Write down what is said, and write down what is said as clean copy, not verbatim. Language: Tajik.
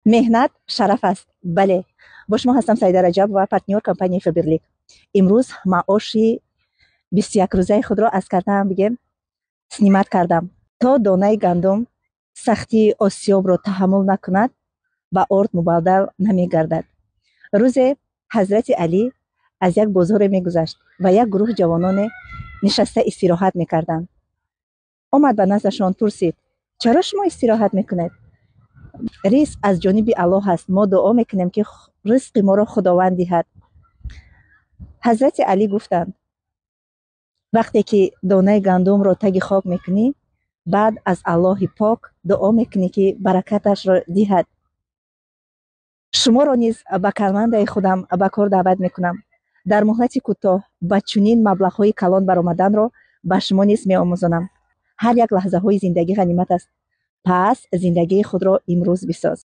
Меҳнат шараф аст. Бале, бо шумо ҳастам Саида Раҷаб ва партнёр компанияи Фаберлик. Имрӯз маоши 21 рӯзаи худро аз картаам бигем снимать кардам. То донаи гандум сахтии осиёбро таҳаммул накунад, ба орд мубаддал намегардад. Рӯзе Ҳазрати Алӣ аз як бозоре мегузашт ва як гурӯҳ ҷавононе нишаста истироҳат мекарданд. Омад ба наздашон, пурсид: «Чаро шумо истироҳат мекунед?» «Ризқ аз ҷониби Аллоҳ аст. Мо дуо мекунем, ки ризқи моро Худованд диҳад». Ҳазрати Алӣ гуфтанд: «Вақте ки донаи гандумро таги хок мекунӣ, баъд аз Аллоҳи пок дуо мекунӣ, ки баракаташро диҳад». Шуморо низ ба командаи худам ба кор даъват мекунам. Дар муҳлати кӯтоҳ ба чунин маблағҳои калон баромаданро ба шумо низ меомӯзонам. Ҳар як лаҳзаҳои зиндагӣ ғанимат аст, пас зиндагии худро имрӯз бисоз.